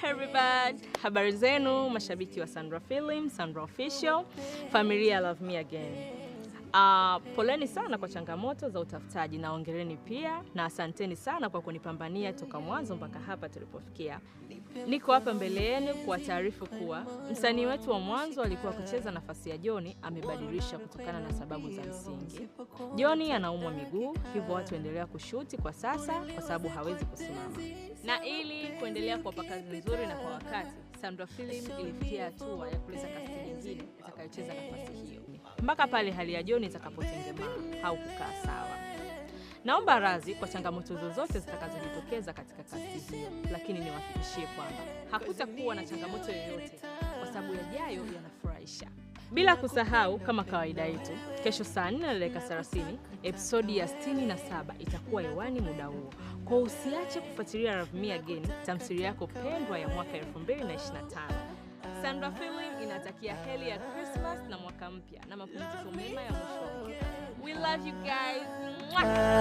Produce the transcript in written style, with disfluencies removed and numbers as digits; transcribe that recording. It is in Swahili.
Everybody. Habari zenu mashabiki wa Sandra Film, Sandra Official, familia Love Me Again. Poleni sana kwa changamoto za utafutaji na ongereni pia na asanteni sana kwa kunipambania toka mwanzo mpaka hapa tulipofikia. Niko hapa mbele yenu kwa taarifu kuwa msanii wetu wa mwanzo alikuwa kucheza nafasi ya Joni amebadilisha kutokana na sababu za msingi. Joni anaumwa miguu, hivyo watu endelea kushuti kwa sasa kwa sababu hawezi kusimama. Na ili kuendelea kuwapa kazi nzuri na kwa wakati, Sandra Film ilifikia hatua ya kuleta kasti nyingine itakayocheza nafasi hiyo mpaka pale hali ya Joni itakapotengemaa au kukaa sawa. Naomba radhi kwa changamoto zozote zitakazojitokeza katika kasti hiyo, lakini niwahakikishie kwamba hakutakuwa na changamoto yoyote kwa sababu yajayo yanafurahisha. Bila kusahau, kama kawaida yetu, kesho saa 4:30 episodi ya 67 itakuwa hewani muda huo. Kwa usiache kufuatilia Love Me Again, tamthilia yako pendwa ya mwaka 2025. Sandra Film inatakia heri ya Christmas na mwaka mpya na mapumziko mema ya mwisho wa mwaka. We love you guys. Mwah!